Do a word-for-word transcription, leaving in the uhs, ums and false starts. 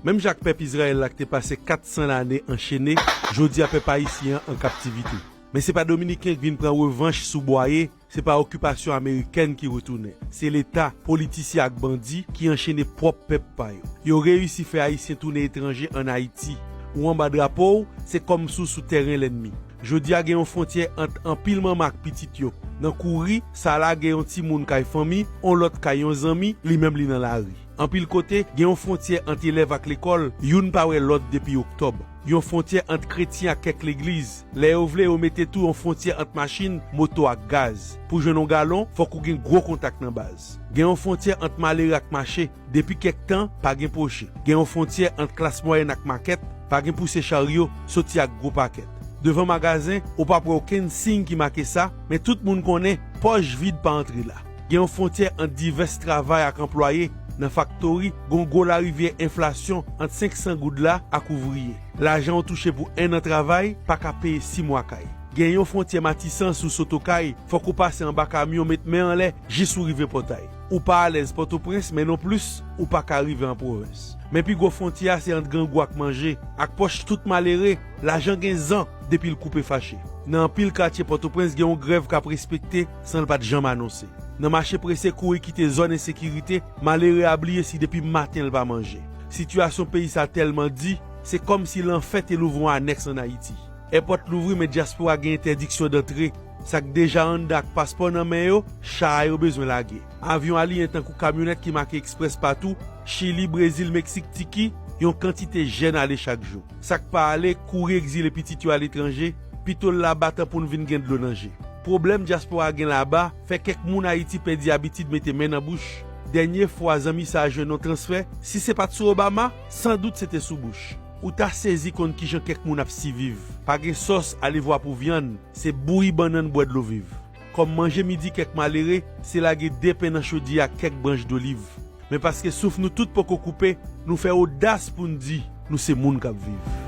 Menm jan ak pèp Izrayèl la ki te pase kat san lane anchene, jodi a pèp ayisyen an an kaptivite. Men se pa Dominiken k vin pran revanch sou bwaye, se pa okipasyon amerikèn ki retounen. Se Leta, politisyen ak bandi ki anchene pwòp pèp pa yo. Yo reyisi fè Ayisyen tounen etranje ann Ayiti. Ou anba drapo w, se kòmsi w sou tèren lènmi. Jodi a gen yon fwontyè ant anpil manman ak pitit yo. Nan kouri, sa lage yon timoun kay fanmi, on lòt kay yon zanmi, li menm li nan lari. Anpil kote, gen yon fwontyè ant elèv ak lekòl, youn pa wè lòt depi oktòb. Yon fwontyè ant kretyen ak kèk legliz. Lè yo vle, yo mete tou yon fwontyè ant machin, moto ak gaz. Pou jwenn yon galon, fòk ou gen gwo kontak nan baz. Gen yon fwontyè ant malere ak mache. Depi kèk tan, pa gen pwoche. Gen yon fwontyè ant klas mwayèn ak makèt, pa gen pouse charyo, soti ak gwo pakèt. Devan magazen, ou p ap wè okenn siy ki make sa, men tout moun konnen, pòch vid pa antre la. Gen yon fwontyè ant divès travay ak anplwaye. Nan faktori, gen yon gwo larivyè enflasyon ant senk san goud la ak ouvriye. Lajan w touche pou enn an travay pa ka peye sis mwa kay. Gen yon fwontyè Matisan sou Sotokay, fòk ou pase anba kamyon, met men anlè, jis ou rive pòtay. Ou pa alèz Pòtoprens, men nonplis, ou pa ka rive an pwovens. Men pi gwo fwontyè a se ant grangou ak manje, ak pòch tout malere, lajan gen zan depi l koupe fache. Nan anpil katye Pòtoprens, gen yon grèv k ap respekte san l pa t janm anonse. Nan mache prese kouri kite zòn ensekirite, malere a bliye si depi maten l pa manje. Sitiyasyon peyi sa tèlman di, se kòmsi lanfè te louvri yon anèks ann Ayiti. Èpòt louvri, men dyaspora gen entèdiksyon dantre. Sa k deja anndan ak paspò nan men yo, cha a yo bezwen lage. Avyon aliyen tankou kamyonèt ki make eksprès patou, Chili, Brezil, Meksik, Tiki, yon kantite jèn ale chak jou. Sa k pa ale, kouri egzile pitit yo aletranje, pito l laba tan pou n vin gen dlo nan je. Pwoblèm dyaspora gen laba, fè kèk moun Ayiti pèdi abitid mete men nan bouch. Dènye fwa zanmi sa a jwenn yon transfè, si se pa t sou Obama, sandout se te sou Bush. Ou ta sezi konn kijan kèk moun ap siviv. Pa gen sòs, alevwa pou vyann, se bouyi bannann bwè dlo viv. Kòm manje midi kèk malere, se lage de pen nan chodyè ak kèk branch doliv. Men paske souf nou tout poko koupe, nou fè odas pou n di nou se moun k ap viv.